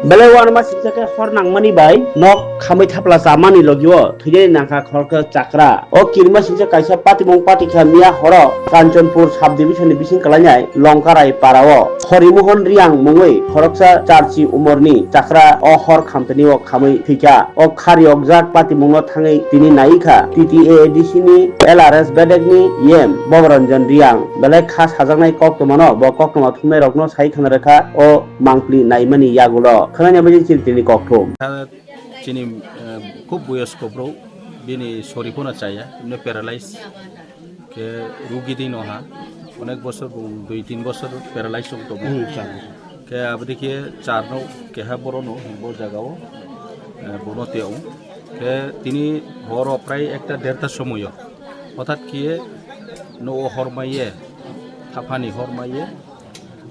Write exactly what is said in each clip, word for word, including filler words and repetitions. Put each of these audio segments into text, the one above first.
Belai uanama singsa khe hor nangmani bai nok khamwi thapla chamani logio thwinani nangkha khoroksa chakra. O kirima singsa kaisa patimung patikha miya horo Kanchanpur sub division ni bising kwlainai Longkarai para o Horimohon Riang mungwi khoroksa charchi umorni chakra o hor khamtani o khamwi thwikha. O khari okjak patimungno thangwi tini naikha T T A A D C ni L R S bedekni E M Boboranjan Riang. Belai kha sajaknai koktwmano bo koktwma thumnairokno sai khna rwkha o mangpli naimani yagulo. Khwnani bagwi chini tini kokthum. Chini, eh, khub boyosko bro, bini sori phano chaya, emne paralyze. Khe rugi di no ha, onek bosor bo, dui tin bosor paralyze wng tongo. Hmm, char. Khe aboni khe charno keha borono bo jagao, eh, bono tiyao. Khe tini horo prai ekta derta somoyo. Hothat khe no o hor maiye, thaphani hor maiye,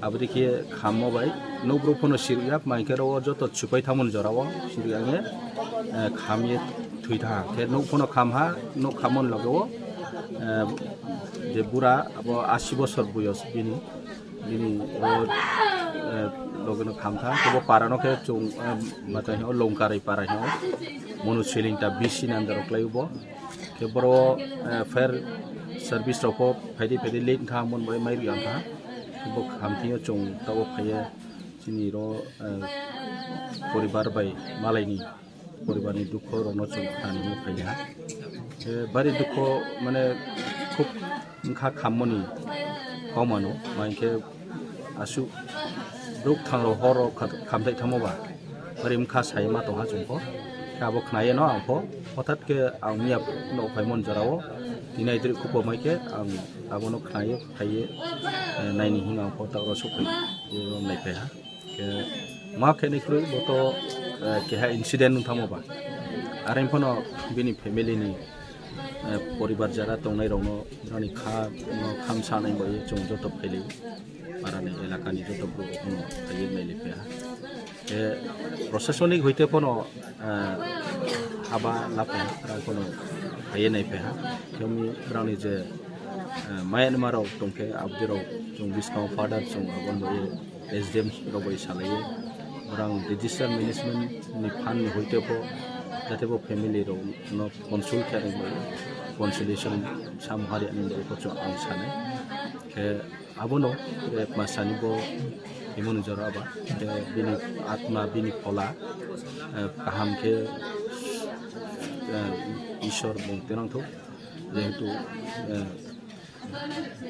Aboni khe khammo bai nukbruk phano sirwk ya, mai khe oro joto chupai thamoni jora o sirwk ya nge, eh, kham ye thwi tha. Khe nuk phano kham ha, nuk khammoni loge o, eh, je bura abo asi bosor boyos bini, bini o, eh, loge no kham tha. Khe bo para no khe chung, eh, matai o Longkarai para hino, mono siling ta bisi nandaro klai bo. Khe boro, eh, fire service rok pho phaidi phaidi late wngkha, mon bai mai rwya wngkha. Bo khamtio chwng tabuk phaiya chini ro, eh, poribar bai malaini poribarni dukho rokno chwng khnani hinwi phaiya. Khe bari dukho mane khub wngkha khammoni hokmano, mai khe aswk bwrwk thangrok horo kha-, khamthai thangma ba, bari wngkha sai ma tongha chwng pho. Khe abo khnaiyeno ang pho, hothat khe ang miya no phaimon jorao, tini aitwrwi khupo mai khe ang abono khnaio, phaiye, eh, naini hinwi ang pho ta oro sokphai, oro naiphaiha. Khe ma khe ni kwrwi bo to, eh, keha incident wng thangma ba, are phano bini family ni eh, poribar jara tongnai rokno, rani kha, no khamsa nai bai chwng joto phailai, parani elakani joto borok no phaiwi nailai phaiha. Eh, prosasonik hoite phano, eh, haba laphaiha, rang phano phaiwi nai phaiha. Khe wngwi rangni je, eh, Myanmar rok tongkhe, abdi rok chwng buskang father chwng aboni bai S D M rok bai salaiwi, borang disaster management ni fund ni hoite pho, jate bo family rok no consult khe bai consolation sam hari ani bai pho chwng ang sanai. Khe abono, eh, masani bo himoni jora ba, khe bini atma, bini phola, eh, kaham khe, eh, Ishwar bung tenang thok, jehetu, eh,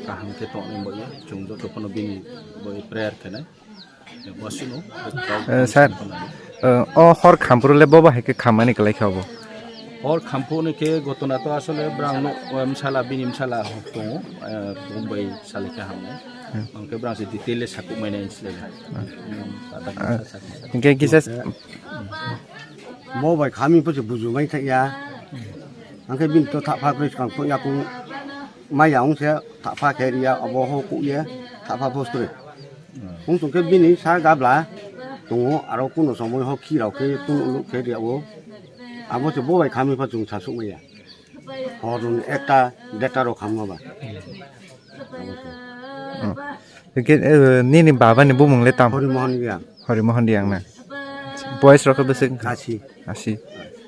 kaham khe tongni bai chwng joto phano bini bai prayer khenai. Eh, sir, eh, o hor khamphuru le bobo hai khe khammani kwlai kha obo? Hor khamphuru ni khe gotona to asole brang no, eh, msala, bini msala tongo, eh, Bombay sale khe hamnai. Hmm. Ang khe brang se detail le sakuk mai nai inslai. Hmm. Hmm, tata Ah, sa, sa, sa. Hingke kisa s- Bo bai khami pho se buju mai thai ya. Ang khe bini to thapha kwrwi swkang phung yakung mai ya wng se thapha khe ria obo ho kuk ye thapha pho se kwrwi. Wng tong khe bini sa gabla tongo, aro kuno somoi ho khi rao khe kuno luk khe ria o. Abo se bo bai khami pho chwng sa suk mai ya. Hor rwng ekta deta rok hamma ba. Abo se. Hmm. Hingke, eh, nini baba ni bumung le tam? Hori Mohan Riang. Hori Mohan Riang na. Boys rok bwswk? Asi. Asi.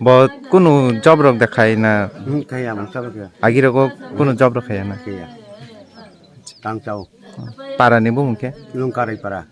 Bo kunu job rok da khai na? Hmm, khai ya, mangsa ba khe. Agi rogo kunu job rok khai ya na? Khai ya. Tang chao. Para ni bumung khe? Lungkarai para.